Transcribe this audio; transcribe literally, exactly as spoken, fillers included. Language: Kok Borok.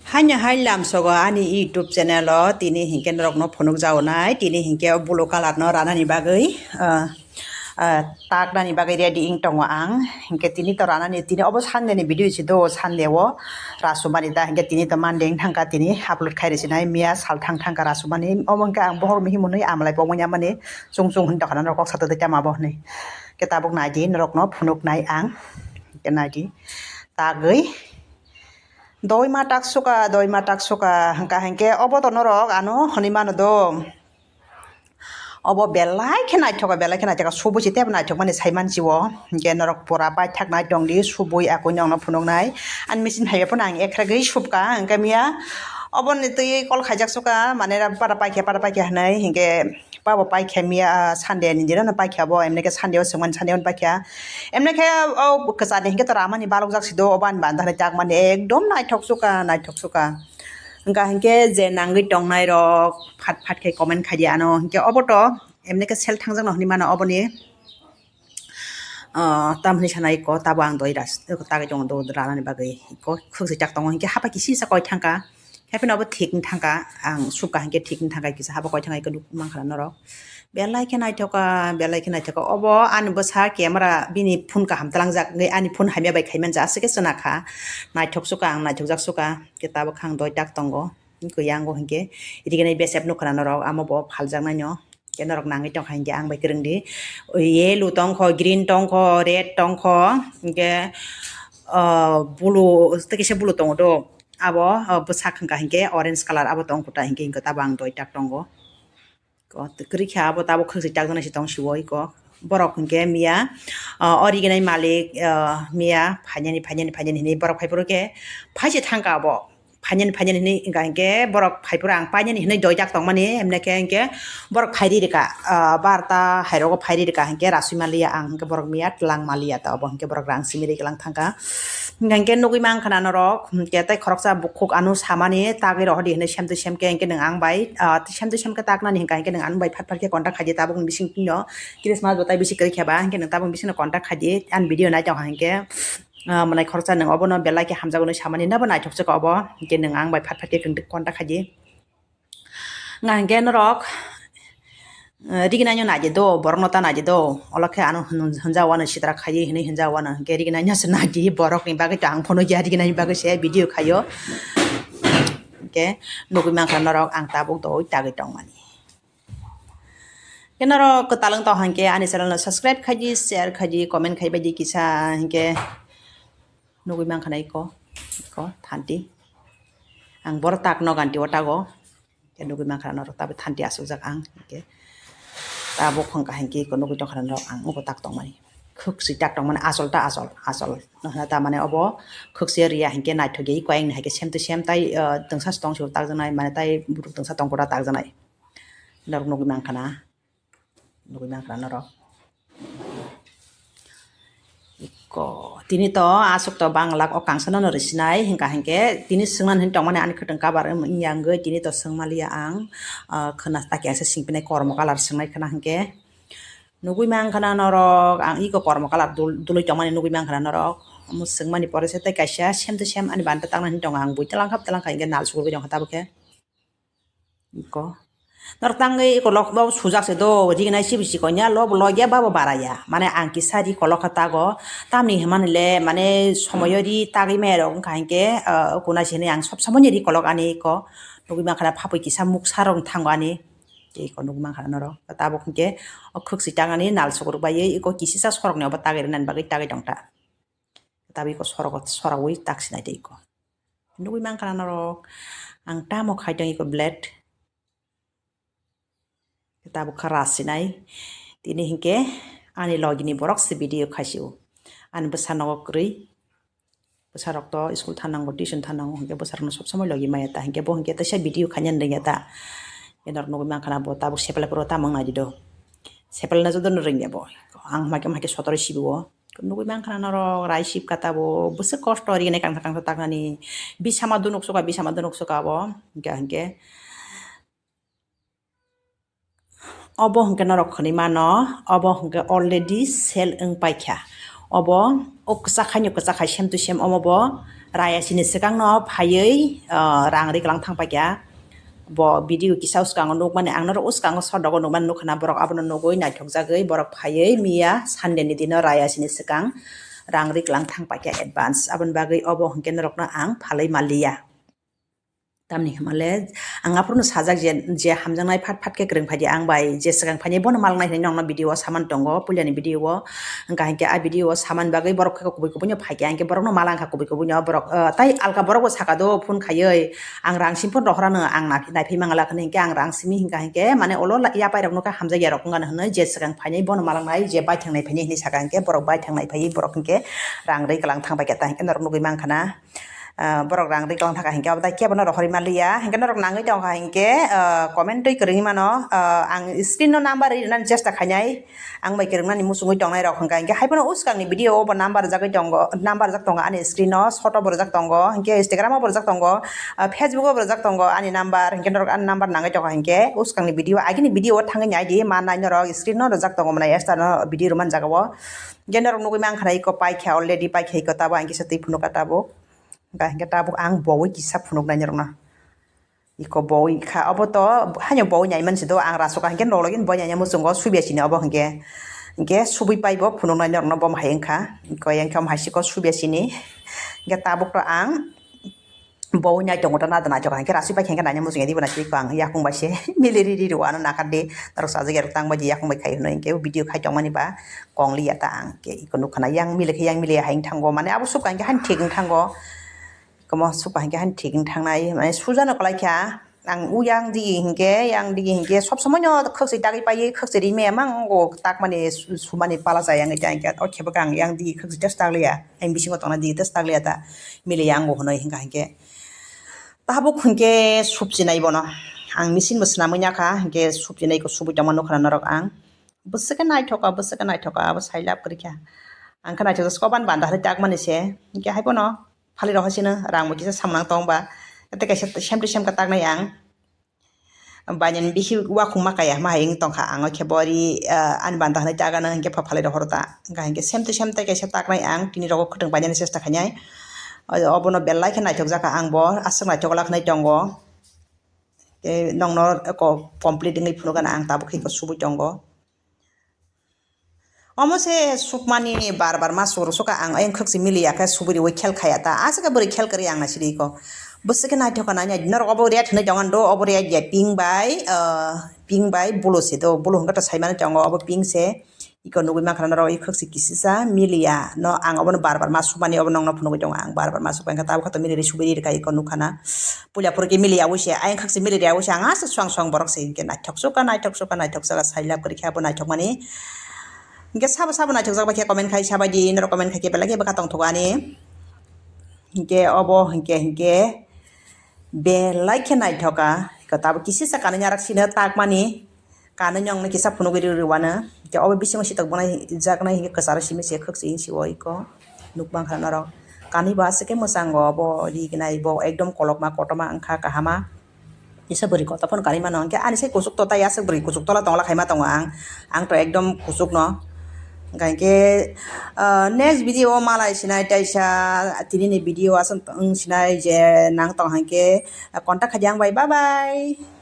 Haino hai lamsogo ani YouTube channel o tini hinkhe norokno phunukjago nai, tini hinkhe o blue colour no ranani bagwi, ah, ah, taknani bagwi ready wng tongo ang. Hinkhe tini to ranani, tini obo Sunday ni video se do, Sunday o rasumani da, hinkhe tini to Monday wng thangkha, tini upload khai rwsinai, miya sal thang thangkha rasumani. Omo hinkhe ang bohrok no himunwi amalai pokmani amani chung chung hwn tongkha norok kok sato tei tamo abo hwnwi. Hinkhe tabuk naidi norokno phunuknai ang, hinkhe naidi tagwi. Doi ma tak suka, doi ma tak suka, hwnkha hinkhe obo to norok ano hwnwi mano do. Obo belai khe naithoka, belai khe naithoka, subui se tebo naithok mani sai mansi o. Hinkhe norok pura paithak nai tongdi, subui akui nokno phunuknai. Ani machine phaiya phano ang ekhragwi subka, hinkhe miya oboni twi call khaijak suka, mane para paikha, para paikha hwnwi, hinkhe Pabo paikha miya, ah, Sunday ni dino no paikha bo, emne khe Sunday o swngmani Sunday o paikha. Emne khe o kwchani hinkhe to ramani balokjak si do, obo ani banda hinwi takmani ekdom naithok suka, naithok suka. Hwnkha hinkhe je nangwi tongnai rok phat phat khe comment khai di ano, hinkhe obo to emne khe sel thangjak no hinwi mano oboni. Ah, tamni sana iko tabo ang doi ras-, tagwi tongo do ranani bagwi iko khwswijak tongo hinkhe hapa kisi sa koi thangkha. Hapheno abo thik wng thangkha, ang subka hinkhe thik wng thangkha, kisa habo koi thangkha iko nuk mankha norok. Belai khe naithoka, belai khe naithoka. Obo ani bwsa camera bini phone kaham twlangjak wngwi ani phone hamya bai khai manja aswk khe chwna kha. Naithok suka ang, naithokjak suka. Khe tabuk kha ang doi tak tongo. Wngkha yango hinkhe. Irigenai besep nukha norok, amo bo phaljaknaino. Khe norok nangwi tongkha hinkhe ang bai kwrwngdi. Yellow tongkho, green tongkho, red tongkho, hinkhe, ah, blue, tei kisa blue tongo do. Abo, ah, bwsak hwnkha hinkhe orange colour abo tongkho ta hinkhe, hinkhe tabo ang doi tak tongo. Ko, kwrwi khe abo tabo khwswi takjaknai se tong siwo iko. Borok hinkhe miya, ah, original malik, ah, miya phainani, phainani, phainani hinwi borok phaiphuru khe phaise thangkha abo. Phainani, phainani hinwi wngkha hinkhe borok phaiphuru ang painani hinwi doijak tongmani, himnai khe hinkhe borok phairi rwkha, ah, barta hairogo phairi rwkha hinkhe rasui manliya ang hinkhe borok miya twlang manliya ta obo hinkhe borok rang simi rwi kwlang thangkha. Hinkhe nugwi mankha na norok, hinkhe tei khoroksa bukhuk ano samani tagwi rohordi hinwi sem twi sem khe hinkhe nwng ang bai, ah, sem twi sem khe taknani hinkha hinkhe nwng ang bai phat phat khe contact khaidi tabukni bisingtwino Christmas bo tai bisi kwrwi khe ba hinkhe nwng tabukni bisingno contact khaidi ani video nai tongkha hinkhe. Ah, mwnai khoroksa nwng obono belai khe hamjakgo hinwi samani, nabo naithok se kha obo, hinkhe nwng ang bai phat phat khe contact khaidi. Nga hinkhe norok, eh, riginaino naidi do, borokno ta naidi do, olo khe ano hwn-, hwnjak wano sitra khaidi hinwi hwnjak wano, hinkhe riginaino se naidi, borokni bagwi to ang phano ya, riginaini bagwi se video khaio. Hinkhe nugwi mankha norok ang tabuk doi tagwi tongmani. Khe norok kwtal wng tong hinkhe ani channel no subscribe khaidi, share khaidi, comment khaibaidi kisa hinkhe nugwi mankha na iko, iko thanti. Ang boro tak no ganti o tago. Khe nugwi mankha norok tabuk thanti asukjak ang hinkhe. Tabuk hwnkha hinkhe iko nugwi tongkha norok ang uko tak tongmani. Khwkswi tak tongmani asol ta asol, asol. Nohna ta mane obo khwkswi riya hinkhe naithok ya iko ayang ni haikhe sem to sem tai, ah, twngsa se tong se takjaknai mane tai buruk twngsa tong kora takjaknai. Norok nugwi mankha na. Nugwi mankha norok. Iko, tini to aswk to bang lakh o kangsa no rwsinai, hwnkha hinkhe tini swngna hinwi tongmani ani khwtwng kabar wng ya wngwi tini to swngmaliya ang, ah, khwna ta khe asa singpinai kormo colour swngnai khwna hinkhe. Nugwi mankha na norok, ang iko kormo colour dul-, dului tongmani nugwi mankha na norok. Omo swngmani pore se tei kaisa same to same ani banta tangna hinwi tongo, ang bui twlang kha twlang kha hinkhe nal sukurwi tongkha tabuk khe. Iko. Norok tangwi iko lok bo sujak se do, rignai sibi sikon ya, lo bo logya ba bo baraya. Mane ang kisa ri kolok kha tago, tamni hwnmani le, mane somoyo ri tagwi maya rok wngkha hinkhe, ah, kunai se hinwi ang sob somoni ri kolok ani iko. Nugwi mankha na phapui kisa muksa rok thango ani. Iko nugwi mankha na norok. Tabuk hinkhe o khwkswi tang ani nal sukuruk bai iko kisisa sorok ni obo tagwi rwnani bagwi tagwi tong ta. Tabuk iko sorok, sorok wi tak sinai de iko. Nugwi mankha na norok, ang tamo khai tong iko blade. Tabuk kha ras sinai. Tini hinkhe ani logi ni borok se video khaisio. Ani bwsa nogo kwrwi. Bwsa rok to school thanango, tuition thanango, hinkhe bwsa rok no sob somoi logi maya ta. Hinkhe bo hinkhe teisa video khaina rwngya ta. Eno nugwi mankha na bo tabuk sepel puro tamo wng nai di do. Sepel na joto no rwngya bo. Ang hwnkhe, hwnkhe sotoroi sibi o. Nugwi mankha na norok, rai sip kha tabo, bwswk kosto rinai kangsa kangsa taknani. Bisama dunuk suka, bisama dunuk suka abo. Hinkhe, hinkhe. Obo hinkhe norok khwnwi mano, obo hinkhe already sell wng paikha. Obo o kwchak haino kwchak hai same to same omo bo Raya sini swkangno phaiwi, ah, rang riklang thang paikha. Bo video kisa uskango nukmani, ang norok uskango sodogo nukmani nukha na, borok abono nugwi naithokjagwi borok phaiwi miya Sunday ni dino raya sini swkang rang riklang thang paikha advance. Aboni bagwi obo hwnkhe norokno ang phalwi manliya. Tamni hwnmale ang aphuru no sajak je, je hamjaknai phat phat khe kwrwng phaidi ang bai, je swkang phainai bono malangnai hinwi nokno video o saman tongo, puilani video o. Hwnkha hinkhe a video o saman bagwi borok khe kubui kubui no phaikha, hinkhe borokno malangkha kubui kubui no borok, ah, tai alka borok bo saka do phone khaiwi, ang rang simi phone rohorano ang naiphi, naiphi mangala khani hinkhe ang rang simi hinkha hinkhe mane olo yapai rokno khe hamjakya rok wngkha hinwi je swkang phainai bono malangnai je baithang nai phainai hinwi saka hinkhe borok baithang nai phaiwi borok hinkhe rang riklang thang paikha ta hinkhe norok nugwi mankha na. Ah, borok rang riklang thaka hinkhe abo tai kebono rohorwi manliya. Hinkhe norok nangwi tongkha hinkhe, ah, comment twi kwrwngwi mano. Ah, ang screen no number rinani chesta khainai. Ang bai kwrwngnani muchungwi tongnai rok hinkha hinkhe haiphano uskangni video o bo number rijagwi tongo, number rijak tongo ani screen o, photo bo rijak tongo, hinkhe Instagram o bo rijak tongo, ah, Facebook o bo rijak tongo ani number. Hinkhe norok ani number nangwi tongkha hinkhe uskangni video, agini video o thangwi naidi, ma nai norok screen no rijak tongo, mwnai esta no video rwmani jaga o. Hinkhe norok nugwi mankha na iko paikha already, paikha iko tabo ang kisa twi phunukha tabuk. Hwnkha hinkhe tabuk ang bowi kisa phunuknai norokno. Iko bowi kha, obo to haino bowi nai mansi do, ang rasukha hinkhe nologin bowi nai muchungo subya sini obo hinkhe. Hinkhe subui pai bo phunuknai norokno bo hai wngkha. Iko yang khe omo hai siko subya sini. Hinkhe tabuk to ang bowi nai tongo to nada naithok hinkhe rasui pai khe hinkhe naina muchungya dibo naisui ko ang yakung bai se mili riri rw ano nakardi. Norok sajagya rok tang bai di yakung bai khai hwnwi hinkhe video khai tongmani ba kong liya ta ang khe iko nukha na yang mili khe yang mili hai wng thango mane abo subka hinkhe haino thik wng thango. Komo suka hinkhe haino thik wng thangnai, mane sujano kwlai kha. Ang u yang digi hinkhe, yang digi hinkhe sob somoi no khwksui tagwi paiwi khwksui ri maya mang o takmani su-, sumani pala chaya wngwi ta hinkhe o khe bwkha ang yang digi khwksui just taglia. Ang bisingo tongna digi just taglia ta. Mili yang o hwnwi hinkha hinkhe. Tabuk hinkhe subchinai bono. Ang machine bo swnamwi nakha, hinkhe subchinai ko subui tongma nukha na norok ang. Bwswkhe naithoka, bwswkhe naithoka, abo sailab kwrwikha. Ang khe naithok koban banda hwnwi takmani se. Hinkhe haiphano phalirok haisino rang bo kisa samnang tong ba. Tei kaisa sem to sem khe taknai ang. Bainani bisi uakhuk ma kaya ma hai wng tongkha. Ang khe bo ri, ah, ani banda hwnwi tak ano hinkhe pha phalirok horo ta. Hinkhe sem to sem tei kaisa taknai ang. Tini rogo khwtwng bainani chesta khainai. Obono belai khe naithok jakha ang bo. Aswk naithok wlak hwnwi tongo. Tei nokno ko-, complete wngwi phunukgana ang tabuk khe iko subui tongo. Omo se sukmani bar bar ma suru suka ang ayang khwksi mili ya khe subui riui khel khaya ta. Aswk khe bwrwi khel kwrwi ang naisidi iko. Bwswk khe naithok kha nai nai norok obo red hwnwi tongo do obo red ya pink bai, ah, pink bai blue se do. Blue hwnkhe to saimani tongo obo pink se. Iko nugui mankha norok i khwksi kisisa miliya no ang obono bar bar ma sumani obo nokno phunugui tongo ang bar bar ma supai kha tabuk kha to mili ri subui ri rwkha iko nukha na puila phuru khe miliya wi se ayang khwksi mili ri wi se ang aswk suang suang borok se hinkhe naithok sukha naithok sukha naithok sukha sailab kwrwi khe abo naithok mani hinkhe sabo sabo naithok jak bai khe comment khai sabai di norok comment khai khe belai khe bwkha tongthogo ani hinkhe obo hinkhe hinkhe belai khe naithok kha iko tabuk kisisa kanwi narak sino tak mani. Kanwi nokni kisa phunugwi rw-, rwano. Hinkhe obo bisingo sitok bwnai jaknai hinkhe kwcharo simi se khwksi hinwi sio iko. Nukmankha norok. Kanwi bo aswk khe mwchango obo rignai bo ekdom kolokma kotorma wngkha kahama. Kisa bwrwi kotor phano kanwi mano. Hinkhe ani se kuchuk to tai aswk bwrwi kuchuk tola tongla khaima tongo ang. Ang to ekdom kuchukno. Hinkhe, ah, next video o malai sinai taisa tinini video aswk wng sinai je nang tong hinkhe contact khaidi ang bai. Bye bye.